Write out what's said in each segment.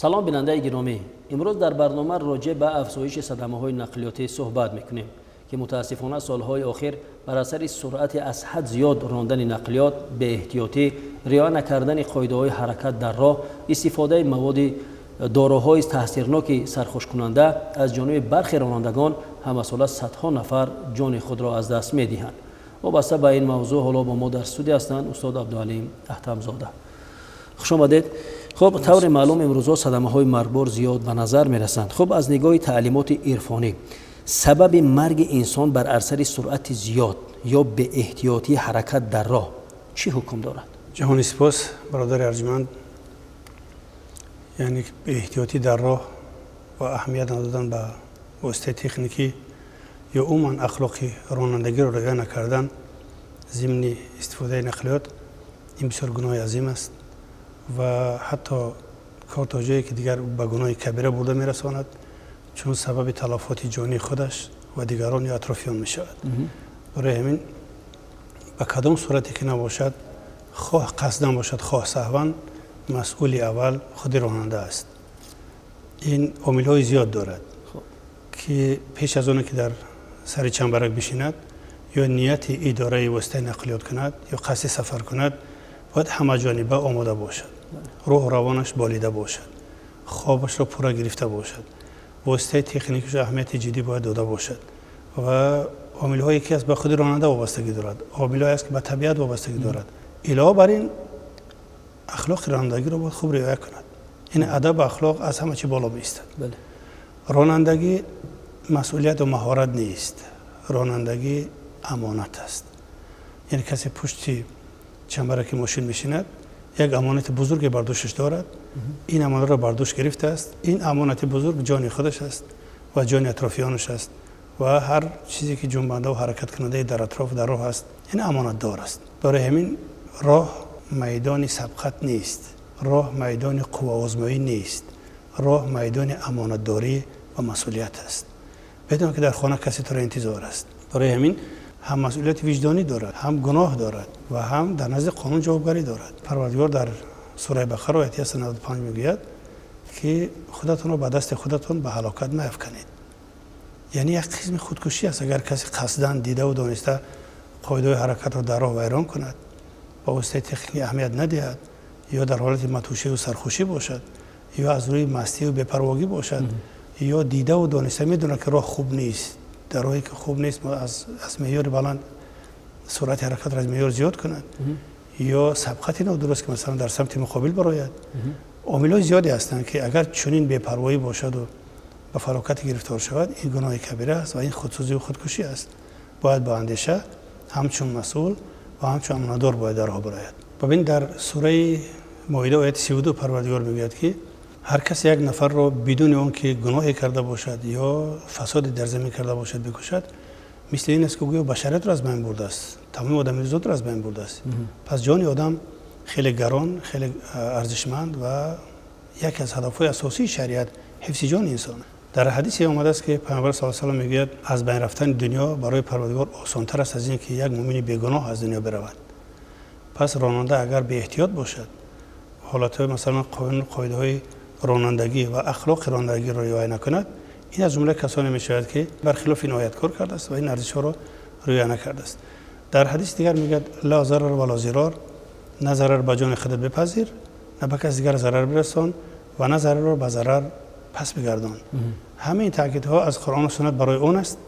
Салом, бинандаи гиромӣ. Имрӯз дар барнома роҷеъ ба афзоиши садамаҳои нақлиётӣ суҳбат мекунем, ки мутаассифона солҳои охир бар асари суръати аз ҳад зиёд рондани нақлиёт, беэҳтиётӣ, риоя накардани қоидаҳои ҳаракат дар роҳ, истифодаи маводи доруҳои таъсирноки сархушкунанда аз ҷониби бархе ронандагон ҳамасола садҳо нафар ҷони худро аз даст медиҳанд. Вобаста ба ин мавзӯъ ҳоло бо мо дар студия ҳастанд устод Абдуалим Аҳтамзода. Хуш омадед. Хуб, тавре маълум, имрӯзҳо садамаҳои маргбор зиёд ба назар мерасанд. Хуб, аз нигоҳи таълимоти ирфонӣ сабаби марги инсон бар асари суръати зиёд ё беэҳтиётии ҳаракат дар роҳ чӣ ҳукм дорад? Ҷаҳони сипос, бародари арҷманд. Яъне беэҳтиётӣ дар роҳ ва аҳамият надодан ба воситаи техникӣ ё умуман ахлоқи ронандагиро риоя накардан зимни истифодаи нақлиёт, ин бисёр гуноҳи азим аст ва ҳатто кор то ҷое ки дигар ба гуноҳи кабира бурда мерасонад, чун сабаби талафоти ҷонии худаш ва дигарон ё атрофиён мешавад. Барои ҳамин ба кадом сурате ки набошад, хоҳ қасдан бошад, хоҳ саҳван, масъули аввал худи ронанда аст. Ин омилҳои зиёд дорад, ки пеш аз оне ки дар сари чамбарак бишинад ё нияти идораи воситаи нақлиёт кунад ё қасди сафар кунад, бояд ҳамаҷониба омода бошад, рӯҳу равонаш болида бошад, хобашро пурра гирифта бошад, воситаи техникиаш аҳамияти ҷиддӣ бояд дода бошад. Ва омилҳое ки аст, ба худи ронанда вобастагӣ дорад, омилҳое аст, ки ба табиат вобастагӣ дорад. Илова бар ин, ахлоқи ронандагиро бояд хуб риоя кунад, яъне адабу ахлоқ аз ҳама чи боло меистад. Ронандагӣ масъулияту маҳорат нест, ронандагӣ амонат аст. Яъне касе пушти чамбараки мошин мешинад, як амонати бузурге бар дӯшаш дорад. Ин амонатро бар дӯш гирифтааст. Ин амонати бузург ҷони худаш аст ва ҷони атрофиёнаш аст ва ҳар чизе ки ҷунбандаву ҳаракаткунандаи дар атроф, дар роҳ аст, ин амонатдор аст. Барои ҳамин роҳ майдони сабқат нест, роҳ майдони қувваозмоӣ нест, роҳ майдони амонатдорӣ ва масъулият аст. Бедон, ки дар хона касе туро интизор аст. Барои ҳамин ҳам масъулияти виҷдонӣ дорад, ҳам гуноҳ дорад ва ҳам дар назди қонун ҷавобгарӣ дорад. Парвардигор дар сураи Бақара, ояти 195 мегӯяд, ки худатонро ба дасти худатон ба ҳалокат меафканед. Яъне як қисми худкушӣ аст, агар касе қасдан, дидаву дониста қоидаҳои ҳаракатро дар роҳ вайрон кунад, ба воситаи техникӣ аҳамият надиҳад ё дар ҳолати мадҳушиву сархушӣ бошад, ё аз рӯи мастиву бепарвогӣ бошад, ё дидаву дониста медонад, ки роҳ хуб нест, дар роҳе ки хуб нест, аз меъёри баланд суръати ҳаракатро аз меъёр зиёд кунад, ё сабқати нодуруст, ки масалан дар самти муқобил барояд. Омилҳои зиёде ҳастанд, ки агар чунин бепарвоӣ бошаду ба фалокате гирифтор шавад, ин гуноҳи кабира аст ва ин худсӯзию худкушӣ аст. Бояд ба андеша, ҳамчун масъул ва ҳамчун амонатдор бояд дар роҳ барояд. Бибин, дар сураи Моида, ояти 32, Парвардигор мегӯяд, ки ҳар касе як нафарро бидуни он ки гуноҳе карда бошад ё фасоде дар замин карда бошад бикушад, мисли ин аст, ки гӯё башариятро аз байн бурдааст, тамоми одамизодро аз байн бурдааст. Пас ҷони одам хеле гарон, хеле арзишманд ва яке аз ҳадафҳои асосии шариат ҳифзи ҷони инсон. Дар ҳадисе омадааст, ки Паёмбар с салам мегӯяд: аз байн рафтани дунё барои Парвардигор осонтар аст аз ин ки як муъмини бегуноҳ аз дунё биравад. Пас ронанда агар беэҳтиёт бошад, ҳолатҳои масалан қонуну қоидаҳои ронандагӣ ва ахлоқи ронандагиро риоя накунад, ин аз ҷумлаи касоне мешавад, ки бар хилофи ин оят кор кардааст ва ин арзишҳоро риоя накардааст. Дар ҳадиси дигар мегӯяд: ла зарар ва ла зирор. На зарар ба ҷони худат бипазир, на ба каси дигар зарар бирасон ва на зарарро ба зарар пас бигардон. Ҳамаи ин таъкидҳо аз Қуръону суннат барои он аст,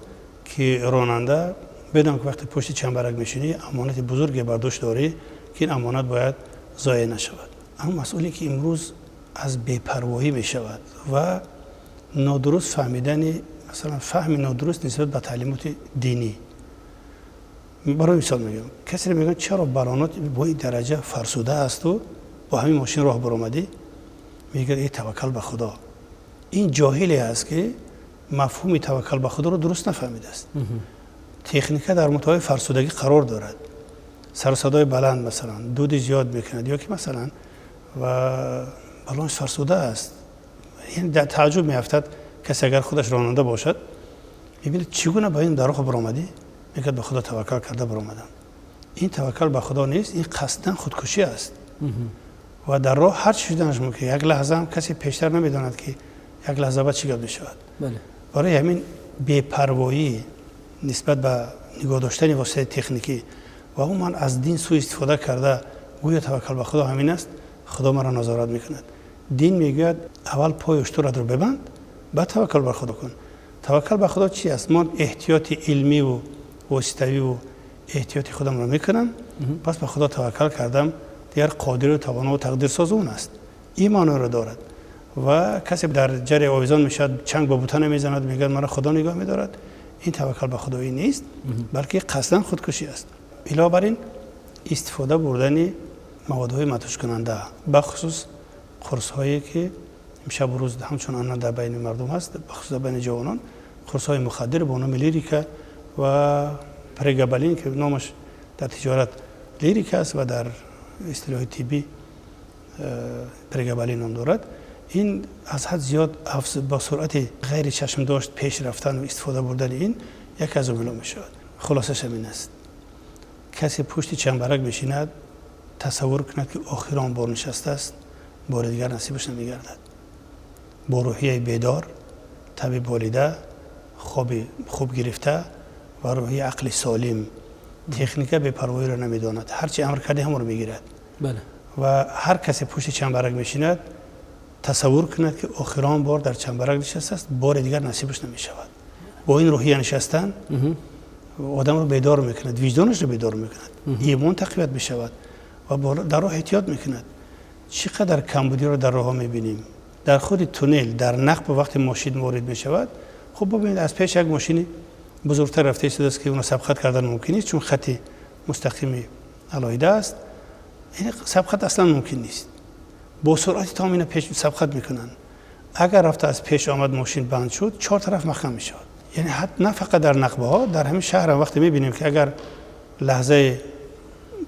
ки ронанда бидон, ки вақте пушти чамбарак мешинӣ, амонати бузурге бар дӯш дорӣ, ки ин амонат бояд зоеъ нашавад. Аммо масъуле ки имрӯз аз бепарвоҳӣ мешавад ва нодуруст фаҳмидани, масалан, фаҳми нодуруст нисбат ба таълимоти динӣ. Барои мисол мегӯям, касеро мегӯянд: чаро балонот бо ин дараҷа фарсуда асту бо ҳамин мошин роҳ баромадӣ? Мегӯяд: э, таваккал ба Худо. Ин ҷоҳиле аст, ки мафҳуми таваккал ба Худоро дуруст нафаҳмидааст. Техника дар мунтаҳои фарсудагӣ қарор дорад, сару садои баланд, масалан, дуди зиёд мекунад ё ки масалан ва балонш фарсуда аст. Тааҷҷуб меафтад касе, агар худаш ронанда бошад, мебинад: чӣ гуна ба ин дар роҳ баромадӣ? Мегӯяд: ба Худо таваккал карда баромадам. Ин таваккал ба Худо нест, ин қасдан худкушӣ аст. Ва дар роҳ ҳар чӣ шуданаш мумкин. Як лаҳза ҳам касе пештар намедонад, ки як лаҳза баъд чӣ гап мешавад. Барои ҳамин бепарвоӣ нисбат ба нигоҳ доштани воситаи техникӣ ва умуман аз дин суистифода карда, гӯё таваккал ба Худо ҳамин аст, Худо маро назорат мекунад. Дин мегӯяд, аввал пои уштуратро бибанд, баъд таваккал бар Худо кун. Таваккал ба Худо чи аст? Ман эҳтиёти илмиву воситавиву эҳтиёти худамро мекунам, пас ба Худо таваккал кардам, дигар қодиру тавонову тақдирсоз он аст. Ин маъноро дорад. Ва касе дар ҷаре овезон мешавад, чанг ба бута намезанад, мегӯяд, маро Худо нигоҳ медорад. Ин таваккал ба худоӣ нест, балки қасдан худкушӣ аст. Илова бар ин, истифода бурдани маводҳои мадҳушкунанда, бахусус қурсҳое, ки имшабу рӯз ҳамчун анъана дар байни мардум ҳаст, бахусус дар байни ҷавонон, қурсҳои мухаддир бо номи Лирика ва прегабалин, ки номаш дар тиҷорат Лирика аст ва дар истилоҳи тиббӣ прегабалин ном дорад. Ин аз ҳад зиёд бо суръати ғайричашмдошт пеш рафтан ва истифода бурдани ин яке аз омилҳо мешавад. Хулосаш ҳамин аст: касе пушти чамбарак мешинад, тасаввур кунад, ки охирон бор нишастааст, бори дигар насибаш намегардад. Бо рӯҳияи бедор, таби болида, хоби хуб гирифта ва рӯҳияи ақли солим. Техника бепарвоиро намедонад, ҳарчи амр кардӣ, ҳамонро мегирад. Ва ҳар касе пушти чамбарак мешинад, тасаввур кунад, ки охирон бор дар чамбарак нишастааст, бори дигар насибаш намешавад. Бо ин рӯҳия нишастан одамро бедор мекунад, виҷдонашро бедор мекунад, имон тақвият мешавад ва дар роҳ эҳтиёт мекунад. Чӣ қадар камбудиро дар роҳҳо мебинем. Дар худи туннел, дар нақб, вақте мошин ворид мешавад, хуб бубинед, аз пеш як мошини бузургтар рафта истодааст, ки онро сабқат кардан мумкин нест, чун хати мустақими алоҳида аст. Сабқат аслан мумкин нест. Бо суръати том ина пеш сабқат мекунанд. Агар рафта аз пеш омад, мошин банд шуд, чор тараф маҳкам мешавад. Яъне на фақат дар нақбаҳо, дар ҳамин шаҳрам вақте мебинем, ки агар лаҳзаи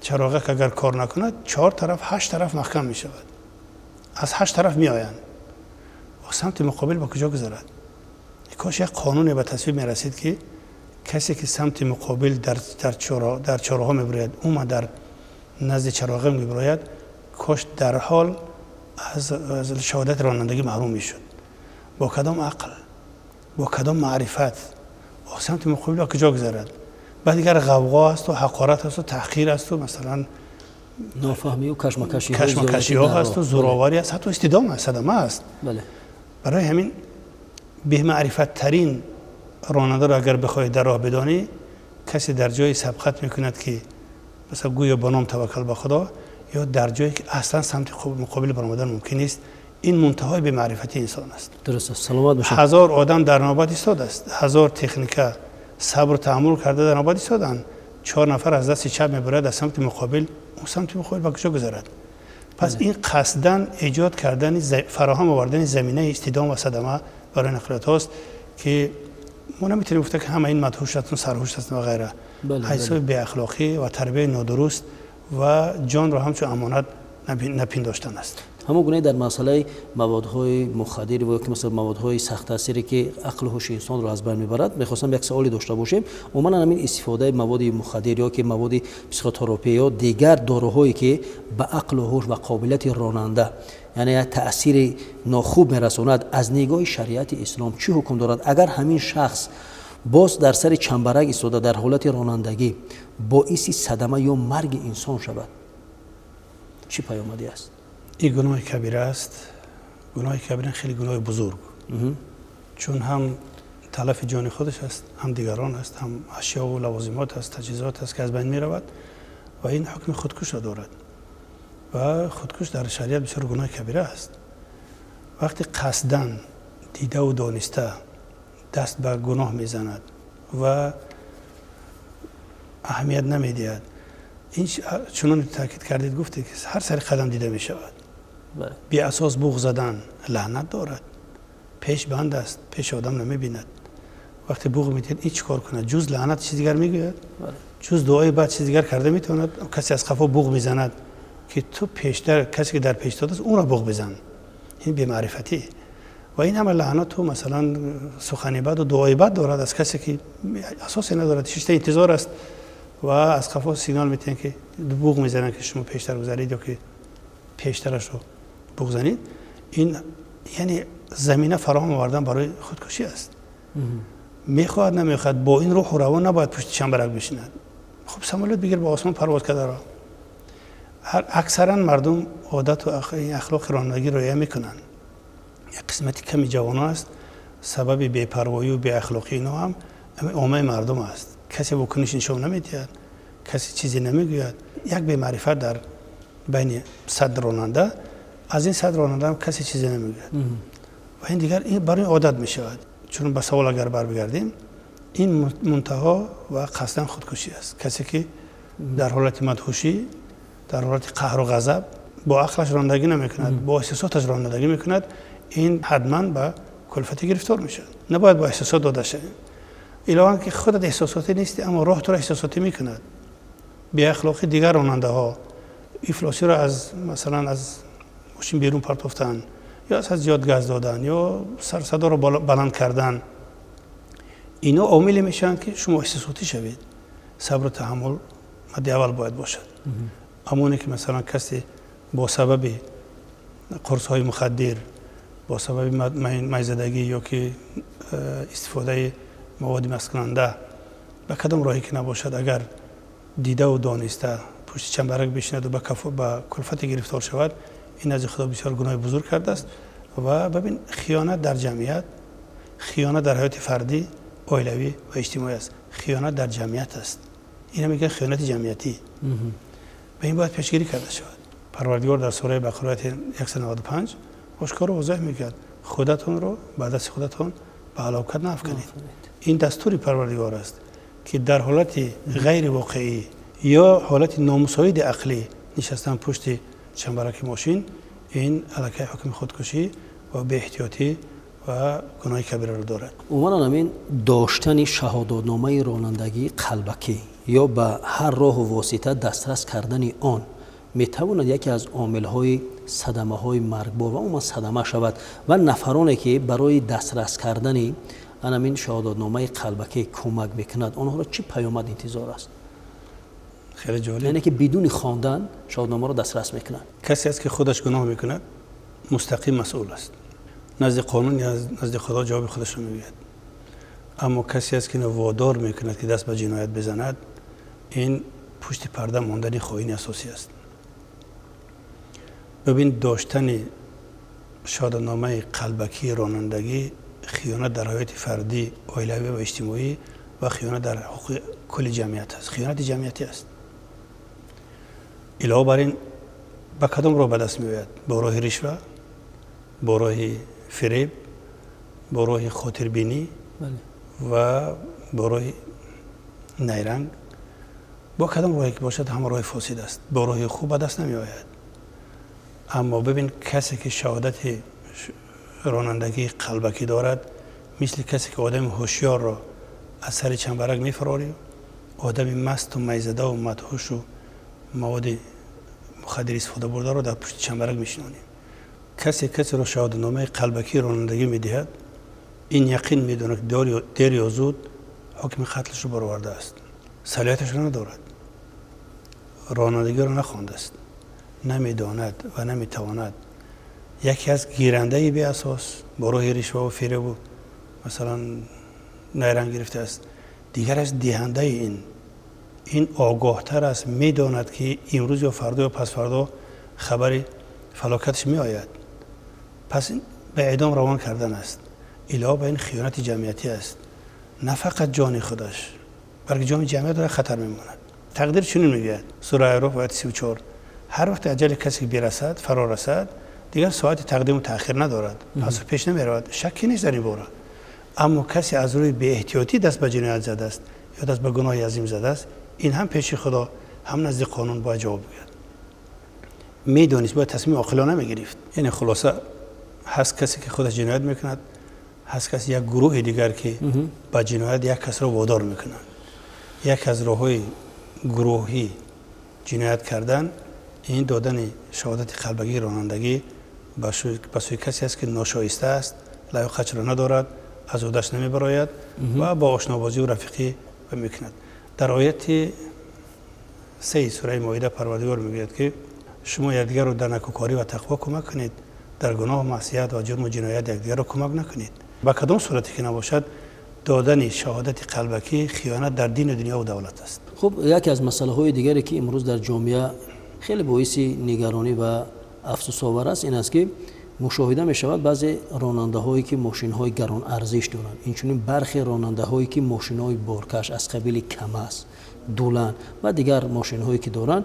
чароғак агар кор накунад, чор тараф, ҳашт тараф маҳкам мешавад, аз ҳашт тараф меоянд. Самти муқобил ба куҷо гузарад? Кош як қонуне ба тасвиб мерасид, ки касе ки самти муқобил дар чораҳо мебирояд, умуман дар назди чароға мебирояд, кош дар ҳол аз шаҳодати ронандагӣ маҳрум мешуд. Бо кадом ақл, бо кадом маърифат самти муқобил ба куҷо гузарад? Баъд дигар ғавғо асту ҳақорат асту таҳқир асту, масалан, нофаҳмию кашмакашиҳо ҳасту зӯроварӣ аст, ҳатто истидом аст, садама аст. Барои ҳамин бемаърифаттарин ронандаро агар бихоҳӣ дар роҳ бидонӣ, касе дар ҷое сабқат мекунад, ки масалан гӯё ба ном таваккал ба Худо, ё дар ҷое ки аслан самти муқобил баромадан мумкин нест. Ин мунтаҳои бемаърифати инсон аст. Дуруст аст, саломат бошед. 1000 одам дар навбат истодааст, 1000 техника сабру таҳаммул карда дар навбат истоданд. Чор нафар аз дасти чап мебурад аз самти муқобил, он самти муқобил ба куҷо гузарад? Пас ин қасдан эҷод кардани, фароҳам овардани заминаи истидом ва садама барои нақлиётҳост, ки мо наметавонем гуфта, ки ҳама ин мадҳуш ҳастанд, сарҳуш ҳастанд ва ғайра. Ҳисоби беахлоқӣ ва тарбияи нодуруст ва ҷонро ҳамчун амонат напиндоштан аст. Ҳамон гуна дар масъалаи маводҳои мухаддир ва ки масалан маводҳои сахттаъсире, ки ақлу ҳуши инсонро аз байн мебарад, мехостам як саволе дошта бошем. Умуман ҳамин истифодаи маводи мухаддир ё ки маводи психотропӣ ё дигар доруҳое, ки ба ақлу ҳуш ва қобилияти ронанда, яъне як таъсири нохуб мерасонад, аз нигоҳи шариати ислом чӣ ҳукм дорад? Агар ҳамин шахс боз дар сари чамбарак истода, дар ҳолати ронандагӣ боиси садама ё марги инсон шавад, чӣ паёмадӣ аст? Ин гуноҳи кабира аст. Гуноҳи кабира, хеле гуноҳи бузург, чун ҳам талафи ҷони худаш аст, ҳам дигарон аст, ҳам ашёву лавозимот аст, таҷҳизот аст, ки аз байн меравад. Ва ин ҳукми худкушро дорад ва худкуш дар шариат бисёр гуноҳи кабира аст. Вақте қасдан, дидаву дониста даст ба гуноҳ мезанад ва аҳамият намедиҳад, ин чунон таъкид кардед, гуфтед, ки ҳар сари қадам дида мешавад. Беасос буғ задан лаънат дорад. Пеш банд аст, пеш одам намебинад. Вақте буғ медиҳад, ин чӣ кор кунад? Ҷуз лаънат чиз дигар мегӯяд? Ҷуз дуои бад чиз дигар карда метавонад? Касе аз қафо буғ мезанад, ки ту пештар, касе ки дар пеш истодааст, ӯро буғ бизан. Ин бемаърифатӣ ва ин ҳама лаънату, масалан, сухани баду дуои бад дорад аз касе ки асосе надорад, шишта интизор аст ва аз қафо сигнал метиҳанд, ки буғ мезананд, ки шумо пештар гузаред ё ки Пештарашро буғзанид, ин яъне замина фароҳам овардан барои худкушӣ аст. Мехоҳад, намехоҳад, бо ин рӯҳу равон набояд пушти чамбарак бишинад. Хуб, самолёт бигир, ба осмон парвоз кардаро. Аксаран мардум одату ахлоқи ронандагӣ риоя мекунанд. Як қисмати ками ҷавонон аст. Сабаби бепарвоию беахлоқии инҳо ҳам оммаи мардум аст. Касе вокуниш нишон намедиҳад, касе чизе намегӯяд. Як бемаърифат дар байни 100 ронанда, аз ин 100 ронанда ҳам касе чизе намегӯяд ва ин дигар ин барои одат мешавад. Чун ба савол агар барбигардем, ин мунтаҳо ва қасдан худкушӣ аст. Касе ки дар ҳолати мадҳушӣ, дар ҳолати қаҳру ғазаб бо ақлаш ронандагӣ намекунад, бо эҳсосоташ ронандагӣ мекунад, ин ҳатман ба кулфате гирифтор мешавад. Набояд бо эҳсосот дода шавем. Илован ки худат эҳсосотӣ нестӣ, аммо роҳ туро эҳсосотӣ мекунад. Беахлоқи дигар ронандаҳо, ифлосиро аз, масалан, аз мошин берун партофтан ё аз зиёд газ додан ё сарсадоро баланд кардан, ино омиле мешаванд, ки шумо эҳсосотӣ шавед. Сабру таҳаммул мадди аввал бояд бошад. Аммо оне ки, масалан, касе бо сабаби қурсҳои мухаддир, бо сабаби майзадагӣ ё ки истифодаи маводи масткунанда, ба кадом роҳе ки набошад, агар дидаву дониста пушти чамбарак бишинаду ба кулфате гирифтор шавад, ин назди Худо бисёр гуноҳи бузург кардааст. Ва бибин, хиёнат дар ҷамъият, хиёнат дар ҳаёти фардӣ, оилавӣ ва иҷтимоӣ аст, хиёнат дар ҷамъият аст. Ина мегӯяд хиёнати ҷамъиятӣ. Ба ин бояд пешгирӣ карда шавад. Парвардигор дар сураи Бақара, ояти 195, ошкору возеҳ мегӯяд: «Худатонро ба дасти худатон ба ҳалокат наафканед». Ин дастури Парвардигор аст, ки дар ҳолати ғайривоқеӣ ё ҳолати номусоиди ақлӣ нишастан пушти чамбараки мошин, ин аллакай ҳукми худкушӣ ва беэҳтиётӣ ва гуноҳи кабираро дорад. Умуман, ҳамин доштани шаҳодатномаи ронандагии қалбакӣ ё ба ҳар роҳу восита дастрас кардани он метавонад яке аз омилҳои садамаҳои маргбор ва умуман садама шавад. Ва нафароне ки барои дастрас кардани анамин шаҳодатномаи қалбакӣ кӯмак мекунад, онҳоро чӣ паёмад интизор аст? Хеле ҷолиб. Яъне ки бидуни хондан шаҳодатномаро дастрас мекунанд. Касе аст, ки худаш гуноҳ мекунад, мустақим масъул аст назди қонун, назди Худо ҷавоби худашро мегӯяд. Аммо касе аст, ки водор мекунад, ки даст ба ҷиноят бизанад, ин пушти парда мондани хоини асосӣ аст. Бибин, доштани шаҳодатномаи қалбакии ронандагӣ хиёнат дар ҳаёти фардӣ, оилавӣ ва иҷтимоӣ ва хиёнат дар ҳуқуқи кулли ҷамъият аст, хиёнати ҷамъиятӣ аст. Илова бар ин, ба кадом роҳ ба даст меояд? Бо роҳи ришва, бо роҳи фиреб, бо роҳи хотирбинӣ ва бо роҳи найранг. Бо кадом роҳе ки бошад, ҳама роҳи фосид аст, бо роҳи хуб ба даст намеояд. Аммо бибин, касе ки шаҳодати ронандагии қалбакӣ дорад, мисли касе ки одами ҳушёрро аз сари чамбарак мефарорӣ, одами масту майзадаву мадҳушу маводи мухаддир истифода бурдаро дар пушти чамбарак мешинонем. Касе касеро шаҳодатномаи қалбакии ронандагӣ медиҳад, ин яқин медонад, ки дер ё зуд ҳукми қатлашро баровардааст. Салоҳияташро надорад, ронандагиро нахондааст, намедонад ва наметавонад. Яке аз гирандаи беасос бо роҳи ришваву фиребу, масалан, найранг гирифтааст, дигараш диҳандаи ин огоҳтар аст, медонад, ки имрӯз ё фардо ё пасфардо хабари фалокаташ меояд. Пас ба эъдом равон кардан аст. Илова ба ин, хиёнати ҷамъиятӣ аст. На фақат ҷони худаш, балки ҷони ҷамъият дора хатар мемонад. Тақдир чунин мегӯяд, сураи Аъроф, ояти 34: ҳар вақте аҷали касе ки бирасад, фаро расад, дигар соати тақдиму таъхир надорад, пасу пеш намеравад. Шакке нест дар ин бора. Аммо касе аз рӯи беэҳтиётӣ даст ба ҷиноят задааст ё даст ба гуноҳи азим задааст, ин ҳам пеши Худо, ҳам назди қонун бояд ҷавоб бигӯяд. Медонист, бояд тасмими оқилона мегирифт. Яъне хулоса, ҳаст касе, ки худаш ҷиноят мекунад, ҳаст касе, як гурӯҳи дигар, ки ба ҷиноят як касро водор мекунанд. Як аз роҳҳои гурӯҳӣ ҷиноят кардан ин додани шаҳодати қалбагии ронандагӣ ба сӯи касе аст, ки ношоиста аст, лаёқатшро надорад, аз ӯдаш намебарояд ва бо ошнобозию рафиқӣ мекунад. Дар ояти 3 сураи Моида Парвардигор мегӯяд, ки Шумо якдигарро дар некӯкорӣ ва тақво кӯмак кунед, дар гуноҳ, маъсият ва ҷурму ҷиноят якдигарро кӯмак накунед. Ба кадом сурате ки набошад, додани шаҳодати қалбакӣ хиёнат дар дину дунё ва давлат аст. Хуб, яке аз масъалаҳои дигаре ки имрӯз дар ҷомеа хеле боиси нигаронӣ ва афсӯсовар аст, ин аст ки мушоҳида мешавад баъзе ронандаҳое ки мошинҳои гаронарзиш доранд, инчунин бархе ронандаҳое ки мошинҳои боркаш аз қабили КамАЗ, Дулан ва дигар мошинҳое ки доранд,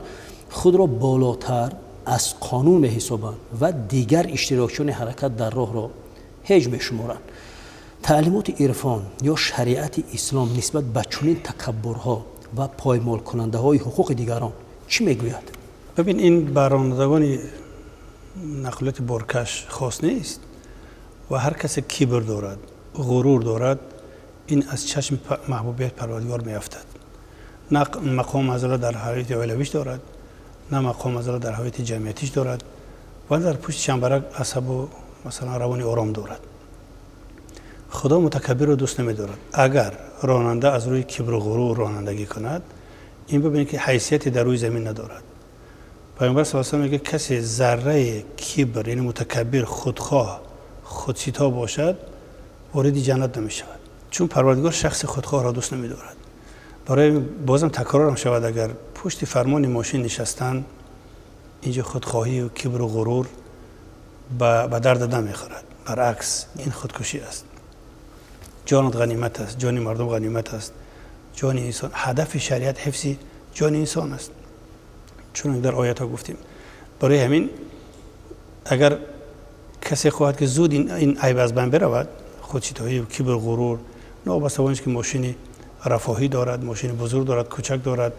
худро болотар аз қонун меҳисобанд ва дигар иштирокчиёни ҳаракат дар роҳро ҳеҷ мешуморанд. Таълимоти ирфон ё шариати ислом нисбат ба чунин такаббурҳо ва поймолкунандаҳои ҳуқуқи дигарон чӣ мегӯяд? Бибин, ин ба ронандагони нақлиёти боркаш хос нест ва ҳар касе кибр дорад, ғурур дорад, ин аз чашми маҳбубияти Парвардигор меафтад. На мақом манзила дар ҳаёти оилавиш дорад, на мақом манзила дар ҳаёти ҷамъиятиш дорад ва дар пушти чамбарак асабу масалан равони ором дорад. Худо мутакаббирро дӯст намедорад. Агар ронанда аз рӯи кибру ғурур ронандагӣ кунад, ин бибинед ки ҳайсияте дар рӯи замин надорад. Паёмбар саллаллоҳу алайҳи васаллам мегӯяд, касе зарраи кибр, яъне мутакаббир, худхоҳ, худсито бошад, вориди ҷаннат намешавад. Чун Парвардигор шахси худхоҳро дӯст намедорад. Барои бозам такрорам шавад, агар пушти фармони мошин нишастан, инҷо худхоҳию кибру ғурур ба дард намехӯрад. Баръакс, ин худкушӣ аст. Ҷонат ғанимат аст, ҷони мардум ғанимат аст, ҷони инсон. Ҳадафи шариат ҳифзи ҷони инсон аст, чун дар оятҳо гуфтем. Барои ҳамин агар касе хоҳад ки зуд ин айб аз байн биравад, худситоӣ, кибр, ғурур, новобаста ба он ки мошини рафоҳӣ дорад, мошини бузург дорад, кӯчак дорад,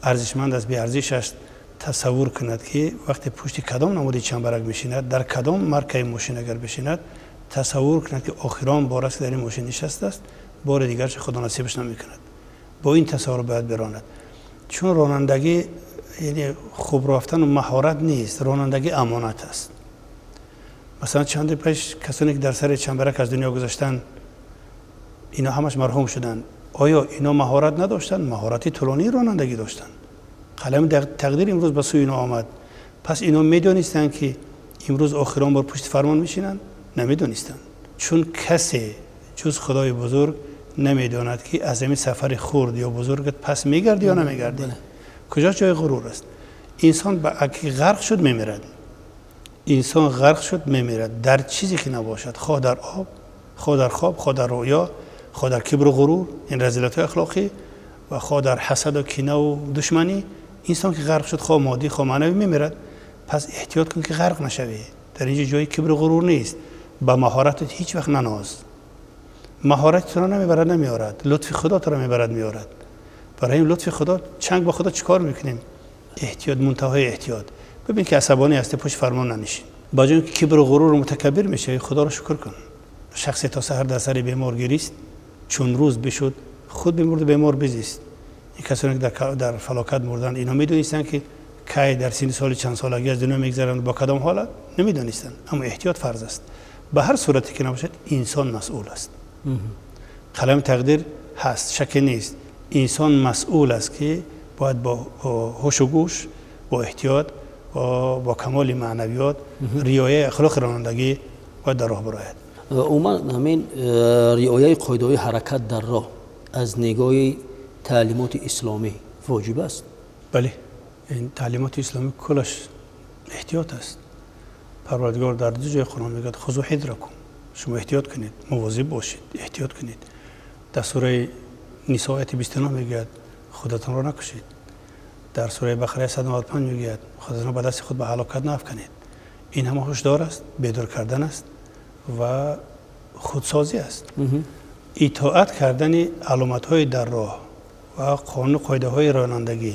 арзишманд аст, беарзиш аст, тасаввур кунад ки вақте пушти кадом намуди чамбарак мешинад, дар кадом маркаи мошин агар бишинад, тасаввур кунад ки охирон бор аст ки дар ин мошин нишастааст, бори дигарш Худо насибаш намекунад. Бо ин тасаввур бояд биронад. Чун ронандагӣ яъне хуб рафтану маҳорат нест, ронандагӣ амонат аст. Масалан, чанде пеш касоне ки дар сари чамбарак аз дунё гузаштанд, ино ҳамаш марҳум шуданд. Оё ино маҳорат надоштанд? Маҳорати тӯлонии ронандагӣ доштанд. Қалами тақдир имрӯз ба сӯи ино омад. Пас ино медонистанд ки имрӯз охирон бор пушти фармон мешинанд? Намедонистанд. Чун касе ҷуз Худои бузург намедонад ки аз ҳамин сафари хурд ё бузургат пас мегардӣ ё намегардӣ. Куҷо ҷои ғурур аст? Инсон ки ғарқ шуд, мемирад. Инсон ғарқ шуд, мемирад. Дар чизе ки набошад, хоҳ дар об, хоҳ дар хоб, хоҳ дар рӯё, хоҳ дар кибру ғурур, ин разилатҳои ахлоқӣ, ва хоҳ дар ҳасаду кинаву душманӣ. Инсон ки ғарқ шуд, хоҳ моддӣ, хоҳ маънавӣ, мемирад. Пас эҳтиёт кун ки ғарқ нашавӣ. Дар инҷо ҷои кибру ғурур нест. Ба маҳоратат ҳеҷ вақт наноз. Маҳорати туро намебарад, намеорад. Лутфи Худо туро мебарад, меорад. Барои ин лутфи Худо чанг ба Худо чикор мекунем? Эҳтиёт, мунтаҳои эҳтиёт. Бибин ки асабонӣ ҳастӣ, пушти фармон нанишин. Ба ҷои ки кибру ғурур мутакаббир мешавӣ, Худоро шукр кун. Шахсе то саҳар дар сари бемор гирист, чун рӯз бишуд, худ бимурду бемор бизист. Ин касоне ки дар фалокат мурданд, инҳо медонистанд ки кай дар синни соли чанд солагӣ аз дунё мегзаранд, бо кадом ҳолат? Намедонистанд. Аммо эҳтиёт фарз аст. Ба ҳар сурате ки набошад, инсон масъул аст. Қалами тақдир ҳаст, шакке нест. Инсон масъул аст ки бояд бо ҳушу гӯш, бо эҳтиёт, бо камоли маънавиёт, риояи ахлоқи ронандагӣ бояд дар роҳ бирояд. Умуман ҳамин риояи қоидаҳои ҳаракат дар роҳ аз нигоҳи таълимоти исломӣ воҷиб аст? Бале, ин таълимоти исломӣ куллаш эҳтиёт аст. Парвардигор дар ду ҷои Қуръон мегӯяд: хузу ҳидракум, шумо эҳтиёт кунед, мувозиб бошед, эҳтиёт кунед. Дар сураи Нисо ояти 29 мегӯяд: худатонро накушед. Дар сураи Бақара 195 мегӯяд: худатонро ба дасти худ ба ҳалокат наафканед. Ин ҳама ҳушдор аст, бедор кардан аст ва худсозӣ аст. Итоат кардани аломатҳои дар роҳ ва қонуну қоидаҳои ронандагӣ,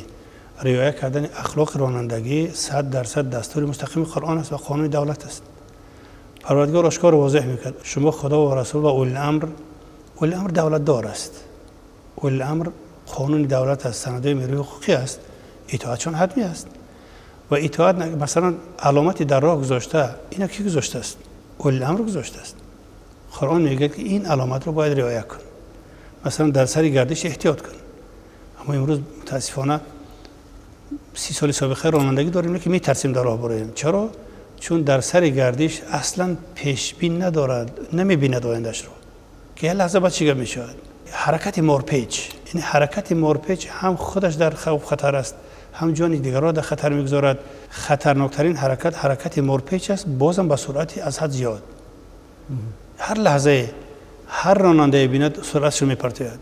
риоя кардани ахлоқи ронандагӣ 100% дастури мустақими Қуръон аст ва қонуни давлат аст. Парвардигор ошкору возеҳ мекард: шумо Худо ва Расул ва улил-амр. Улил-амр давлатдор аст, улил-амр қонуни давлат аст, санадҳои меъёрии ҳуқуқӣ аст, итоатшон ҳатмӣ аст. Ва итоат, масалан, аломати дар роҳ гузошта, ина ки гузоштааст? Улил-амр гузоштааст. Қуръон мегӯяд ки ин аломатро бояд риоя кун. Масалан, дар сари гардиш эҳтиёт кун. Аммо имрӯз мутаассифона 30 соли собиқаи ронандагӣ дорем, ки метарсем дар роҳ бароем. Чаро? Чун дар сари гардиш аслан пешбин надорад, намебинад ояндашро, ки як лаҳза баъд чӣ гап мешавад. Ҳаракати морпеч, яъне ҳаракати морпеч ҳам худаш дар хавф хатар аст, ҳам ҷони дигарро дар хатар мегузорад. Хатарноктарин ҳаракат ҳаракати морпеч аст, бозам ба суръати аз ҳад зиёд. Ҳар лаҳзае ҳар ронандае бинад, суръатшо мепартояд,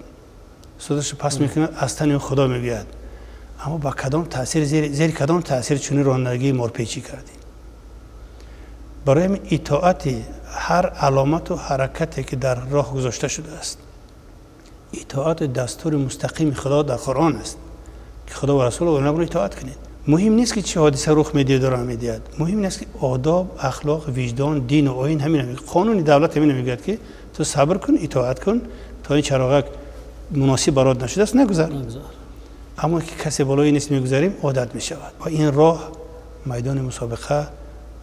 суръатшо паст мекунад, аз тани Худо мегӯяд. Аммо ба кадом таъсир, зери кадом таъсир чунин ронандагии морпечӣ кардӣ? Барои ҳамин итоати ҳар аломату ҳаракате, ки дар роҳ гузошта шудааст, итоати дастури мустақими Худо дар Қуръон аст, ки Худо ва Расул онро итоат кунед. Муҳим нест, ки чӣ ҳодиса рух медиҳад ё намедиҳад. Муҳим нест, ки одоб, ахлоқ, виҷдон, дину оин ҳамин мегӯяд. Қонуни давлат ҳамин мегӯяд, ки ту сабр кун, итоат кун, то ин чароғак муносиб барот нашудааст, нагузар. Аммо ки касе болои нест, мегузарем, одат мешавад. Ва ин роҳ майдони мусобиқа,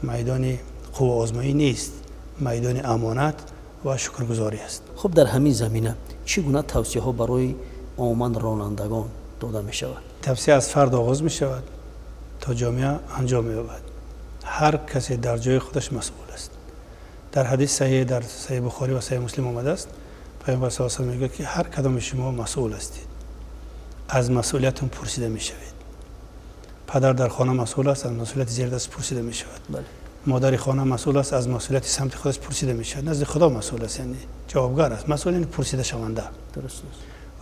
майдони қувваозмоӣ нест, майдони амонат ва шукргузорӣ аст. Хуб, дар ҳамин замина чӣ гуна тавсияҳо барои умуман ронандагон дода мешавад? Тавсия аз фард оғоз мешавад, то ҷомеа анҷом меёбад. Ҳар касе дар ҷои худаш масъул аст. Дар ҳадис саҳеҳ, дар Саҳеҳи Бухорӣ ва Саҳеҳи Муслим омадааст, Паёмбар саллаллоҳу алайҳи васаллам мегӯяд, ки ҳар кадоми шумо масъул ҳастед, аз масъулиятон пурсида мешавед. Падар дар хона масъул аст, аз масъулияти зердаст пурсида мешавад. Модари хона масъул аст, аз масъулияти самти худаш пурсида мешавад. Назди Худо масъул аст, яъне ҷавобгар аст. Масъул яъне пурсида шаванда.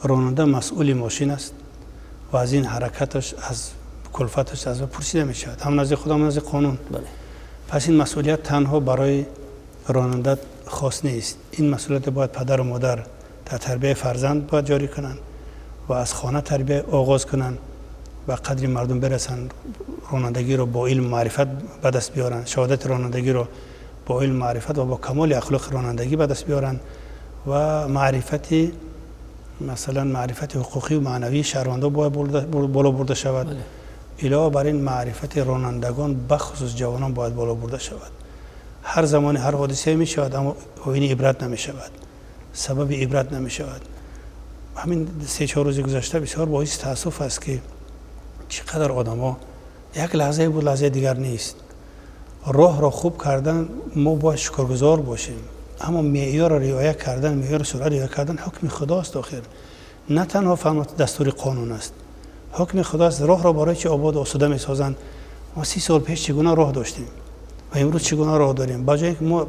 Ронанда масъули мошин аст ва аз ин ҳаракаташ, аз кулфаташ, аз пурсида мешавад, ҳам назди Худо, ҳам назди қонун. Пас ин масъулият танҳо барои ронанда хос нест. Ин масъулият бояд падару модар дар тарбияи фарзанд бояд ҷорӣ кунанд ва аз хона тарбия оғоз кунанд, ба қадри мардум бирасанд, ронандагиро бо илм маърифат ба даст биёранд, шаҳодати ронандагиро бо илм маърифат ва бо камоли ахлоқи ронандагӣ ба даст биёранд ва маърифати, масалан, маърифати ҳуқуқию маънавии шаҳрвандон бояд боло бурда шавад. Илова бар ин, маърифати ронандагон, бахусус ҷавонон, бояд боло бурда шавад. Ҳар замоне ҳар ҳодисае мешавад, аммо оини ибрат намешавад, сабаби ибрат намешавад. Ҳамин 3-4 рӯзи гузашта бисёр боиси таассуф аст, ки чӣ қадар одамо як лаҳзае буд, лаҳзаи дигар нест. Роҳро хуб кардан, мо бояд шукргузор бошем, аммо меъёрро риоя кардан, меъёри суръат риоя кардан ҳукми Худост. Охир на танҳо фаҳмат дастури қонун аст, ҳукми Худост. Роҳро барои чи ободу осуда месозанд? Мо 30 сол пеш чӣ гуна роҳ доштем ва имрӯз чӣ гуна роҳ дорем? Ба ҷое ки мо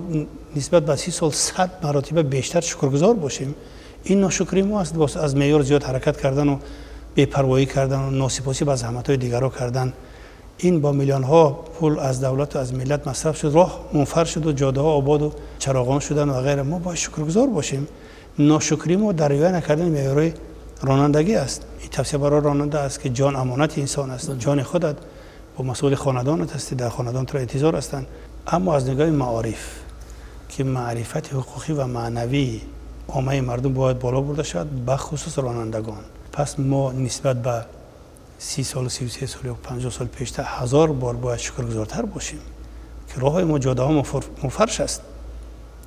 нисбат ба 30 сол 100 маротиба бештар шукргузор бошем, ин ношукрии мо аст, аз меъёр зиёд ҳаракат кардану бепарвоӣ кардану носипосӣ ба заҳматҳои дигарро кардан. Ин бо миллионҳо пул аз давлату аз миллат масраф шуд, роҳ мунфар шуду ҷодаҳо ободу чароғон шуданд ва ғайра. Мо бояд шукргузор бошем. Ношукрии мо дар риоя накардани меъёрҳои ронандагӣ аст. Ин тавсия барои ронанда аст, ки ҷон амонати инсон аст, ҷони худат бо масъули хонадонат ҳастӣ, дар хонадон туро интизор ҳастанд. Аммо аз нигоҳи маориф, ки маърифати ҳуқуқӣ ва маънавии оммаи мардум бояд боло бурда шавад, бахусус ронандагон. Пас мо нисбат ба 30 солу 33 сол ё 50 сол пештар 1000 бор бояд шукргузортар бошем, ки роҳҳои мо, ҷодаҳо муфарш аст.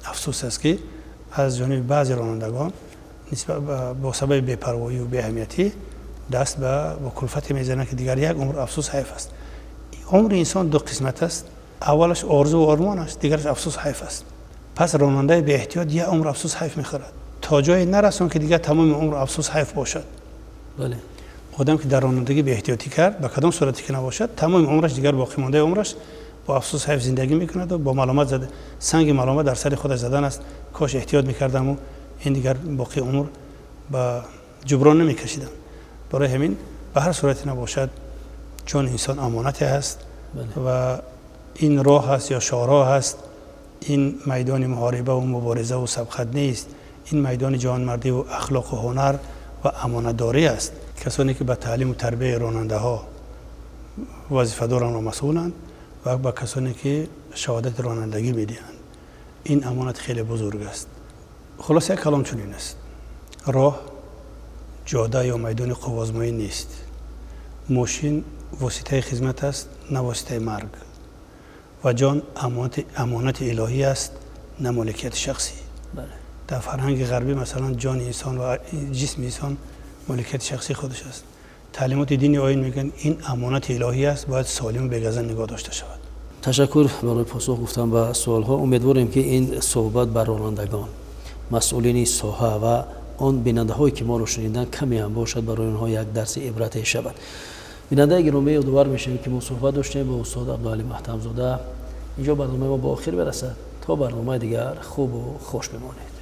Афсӯс аст, ки аз ҷониби баъзе ронандагон бо сабаби бепарвоию беаҳамиятӣ даст ба кулфате мезананд, ки дигар як умр афсӯс, ҳайф аст. Умри инсон ду қисмат аст: аввалаш орзу ормон аст, дигараш афсӯс, ҳайф аст. Пас ронандаи беэҳтиёт як умр афсӯс, ҳайф мехӯрад, то ҷое нарасон, ки дигар тамоми умр афсӯс, ҳайф бошад. Одам ки дар ронандагӣ беэҳтиётӣ кард, ба кадом сурате ки набошад, тамоми умраш, дигар боқимондаи умраш бо афсӯс, ҳайф зиндагӣ мекунад бо маломат зада, санги маломат дар сари худаш задан аст. Кош эҳтиёт мекардаму ин дигар боқи умр ба ҷуброн намекашидам. Барои ҳамин, ба ҳар сурате набошад, чун инсон амонате ҳаст ва ин роҳ аст ё шоҳроҳ аст, ин майдони муҳорибаву муборизаву сабқат нест, ин майдони ҷавонмардиву ахлоқу ҳунар ва амонатдорӣ аст. Касоне ки ба таълиму тарбияи ронандаҳо вазифадоранд ва масъуланд ва ба касоне ки шаҳодати ронандагӣ медиҳанд, ин амонат хеле бузург аст. Хулоса, як калом чунин аст: роҳ ҷода ё майдони қувваозмоӣ нест, мошин воситаи хизмат аст, на воситаи марг, ва ҷон амонати илоҳӣ аст, на моликияти шахсӣ. Дар фарҳанги ғарбӣ, масалан, ҷони инсон ва ҷисми инсон моликияти шахсии худаш аст. Таълимоти дини оин мегӯянд, ин амонати илоҳӣ аст, бояд солиму бегазанд нигоҳ дошта шавад. Ташаккур барои посух гуфтан ба суолҳо. Умедворем, ки ин суҳбат ба ронандагон, масъулини соҳа ва он бинандаҳое, ки моро шуниданд, каме ҳам бошад, барои онҳо як дарси ибрате шавад. Бинандаи гиромӣ, ёдовар мешавем, ки мо суҳбат доштем бо устод Абдуалӣ Маҳтамзода. Инҷо барномаи мо ба охир мерасад. То барномаи дигар хубу хуш бимонед.